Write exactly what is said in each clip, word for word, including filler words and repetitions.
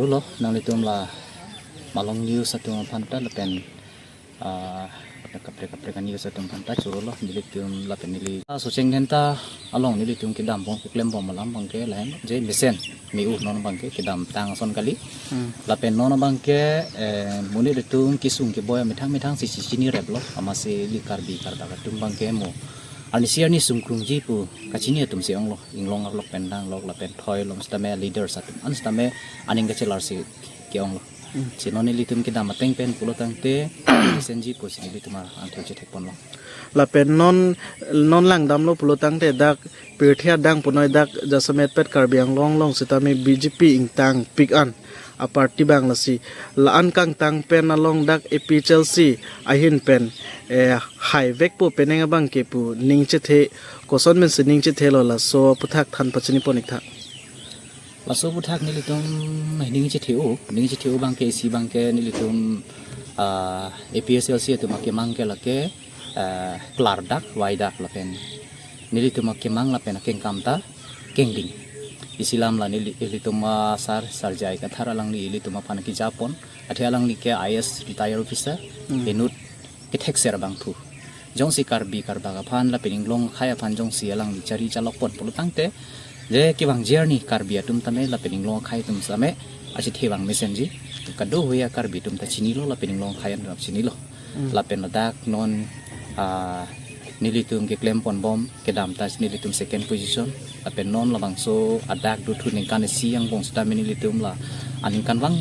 Chorolo, nanglitum la Malong News atum aphan ta lapen, ah, kaprek kaprek a-news atum aphan ta chorolo, nelitum lapen neli. Ah, Socheng Dhenta along nelitum kedam bom keklem bom alam abangke lahen je mesen me-u non abangke kedamtang ason kali. Hmm. Lapen non abangke, eh, monit atum kesung keboi amethang methang si chini rep lo, amatsi ili Karbi Karbak atum abangke mo arnisi arni sungkrungji pu kachini atum si onglo, inglong arlok pen danglok lapen thoi along sitame leaders atum an sitame aning kachelar si ke-onglo. Hmm. Si non nelitum kedam ateng pen pulo tangte mesenji pusi nelitum angthek chethek ponlo. Lapen non, non langdamlo pulo tangte dak pirthe adang punoi dak jasemet pet Karbi Anglong along sitame B J P ingtangpik an a-party abang lasi la-an kangtang pen along dak A P H L C ahin pen, eh, haivekpo penang abangke pu ning chethe, koson pensi ning chethelo, laso aputhak than pachini pon ik tha. Laso aputhak nelitum ning chethe-o, ning chethe-o abangke isi abangke nelitum, ah, A P H L C atum akemang ke lake, ah, klardak, vaidak lapen nelitum akemang lapen akengkam ta kengding. Isi alam la neli, ilitum a-sar, Sar J I Kathar alangli ilitum aphan kejapon. Athe alangli ke I A S retired officer, Hmm. inut kethekser abangphu. Jongsi Karbi Karbak aphan lapen inglong akhai aphan jongsi alangli chari chalok pon pulo tangte, je kevangji arni Karbi atum tame lapen inglong akhai atum tame achethe vang mesenji. Kado huya Karbi atum ta chinilo lapen inglong akhai atum chinilo. Hmm. Lapen ladak non, ah, nelitum keklem pon bom kedam ta nelitum second position. Lapen non labangso adak dothu ningkan isi angbong sitame nelitum la aningkanvang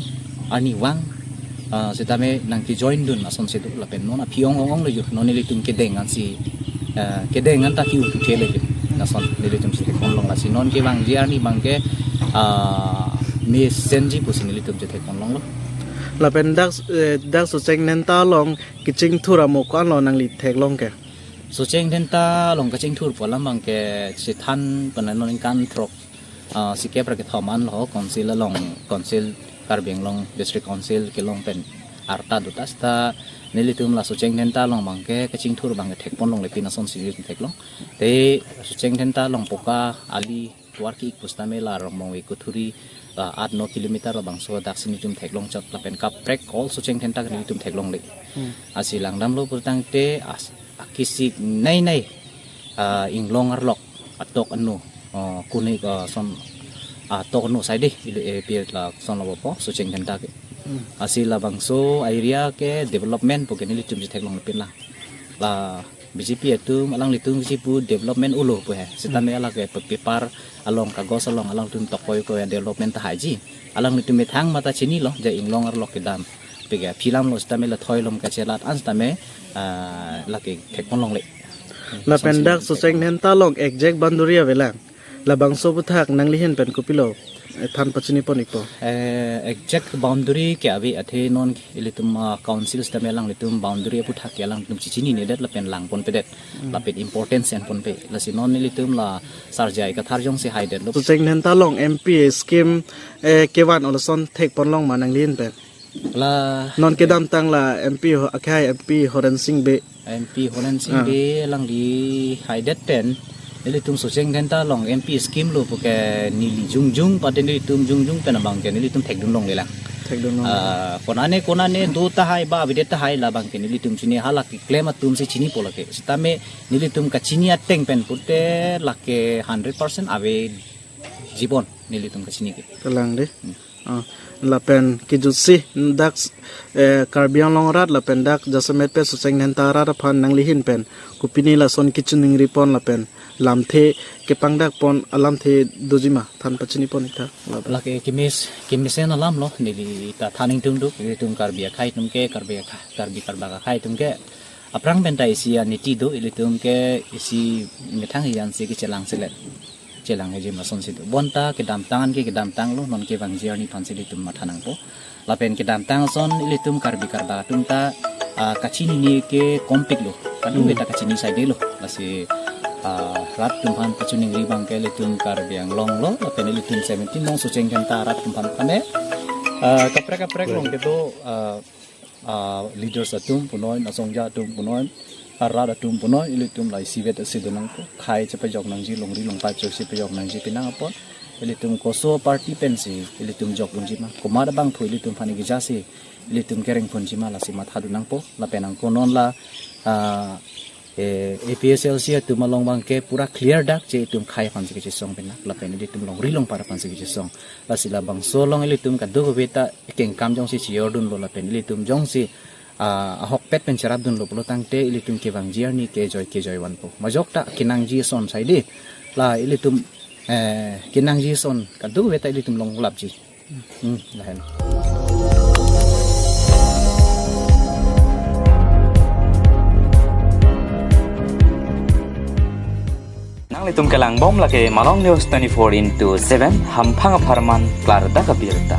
arnivang, ah, sitame nangkejoin dun asonsi do. Lapen non aphi ong ong ong lo jo, non nelitum kedeng ansi, ah, kedeng an ta ki-un thele jo. Lason nelitum si thek ponlong, lasi non kevangji arni abangke, ah, mesenji pusi nelitum chethek ponlonglo. Lapen dak, eh, dak Socheng Dhenta along kachingthur amo ko-anlo nangli theklong ke? Socheng Dhenta along kachingthur pu alam abangke chethan pen non ningkan throk, ah, sikep ra kethom anlo council along, council, Karbi Anglong District Council kelong pen arta do ta sita nelitum la Socheng Dhenta along abangke kachingthur abangke thek ponlongle, pini asonsi nelitum theklong. Te Socheng Dhenta along poka ali tovar ki-ik pusitame la Rongmongve Kuthuri, ah, aat no kilometer labangso dak si nelitum theklong chot lapen kaprek all Socheng Dhenta ke nelitum theklongle. Hmm. Lasi langdamlo pulo tangte as-, akisik nei nei, ah, inglong arlok atok anu, ah, kunik, ah, son atok anu saide ili, eh, pir lason lo po Socheng Dhenta ke. Hmm. Lasi labangso area ke development pu ke nelitum chetheklong pin lang. La B J P atum alanglitum si pu development ulo pu he. Sitame Hmm. alake pe-, paper along kagos along alangtum tokoi ko ya development ta haiji. Alanglitum methang mata chinilo, je inglong arlok kedam. Pega philam lo sitame la thoi along kachelat an sitame, ah, lake thek ponlongle. Lapen dak Socheng Dhenta along exact boundary avelang. Labangso aputhak nangli ahin pen kopilo, eh, than pachini pon ikpo? Eh, exact boundary ke ave, athe non ilitum, ah, council sitame alanglitum boundary aputhak ke alangtum chechininedet lapen lang ponpedet. Hmm. Lapen importance en ponpe. Lasi non ilitum la Sar J I Kathar jongsi haidetlo. Socheng Dhenta along M P scheme, eh, kevan oloson thek ponlong ma nangli ahin pen? La non kedamtang la M P ho-, akhai M P Horen Sing Bey. M P Horen Sing Ah. Bey alangli haidet pen nelitum Socheng Dhenta along M P scheme lo pu ke neli jongjong pate nelitum jongjong pen abangke nelitum thekdun longlelang. Thekdun long. Ah, konane konane do tahai ba avedet tahai labangke nelitum chini, hala keklem atum si chinipo lake. Sitame nelitum kachini ateng pen pute lake hundred percent aveji pon nelitum kachini ke. Kalang de. Hmm. Ah, lapen kejutsi dak, eh, Karbi Anglong arat lapen dak jasemet pen Socheng Dhenta arat aphan nangli ahin pen kopine lason kachiningri pon lapen lamthe kepangdak pon alamthe doji ma, than pachini pon ik tha. Lapen lake kemes-, kemesen alam lo, neli ta than ingtungduk, ilitum Karbi akhai atum ke, Karbi akha-, Karbi Karbak akhai atum ke. Aphrang pen ta isi aniti do, ilitum ke isi methang iyan si kechelang selet. Chelang eji ma asonsi do. Bonta kedamtang ke kedamtang lo, non kevangji arni aphan si ilitum matha nangpo. Lapen kedamtang ason ilitum Karbi Karbak atum ta, ah, kachinine ke kompik lo. Kadung Hmm. ta kachini saide lo. Lasi, ah, rat atum aphan pachuningri abangke ilitum Karbi Anglong lo. Lapen ilitum seventeen along Socheng Dhenta arat atum aphan kane, ah, kaprek kaprek along kedo, ah, ah, leaders atum punoi, asongja atum punoi, arat atum punoi, ilitum la isivet asi do nangpo, khei chepajok nangji, longri longpat chok chepajok nangji pinang apot. Ilitum koso party pensi ilitum jok unji ma, komat abangphu ilitum aphan kejasi ilitum kereng phunji ma, lasi mathadun nangpo. Lapen angko non la, ah, eh, A P H L C atum along abangke pura clear dak je itum khei aphansi kechesong pena, lapen ilitum longri longpat aphansi kechesong. Lasi labangso along ilitum kadokave ta kengkam jongsi chejordunlo lapen ilitum jongsi, ah, ahokpet pen cherapdunlo pulo tangte ilitum kevangji arni kejoi kejoi vanpo. Majok ta kenangji ason saidi. La ilitum, eh, kenangji ason kadokave ta ilitum longlapji. Hmm, lahen. Nanglitum kelangbom lake Malong News twenty-four into seven, hamphang apharman klardak abirta.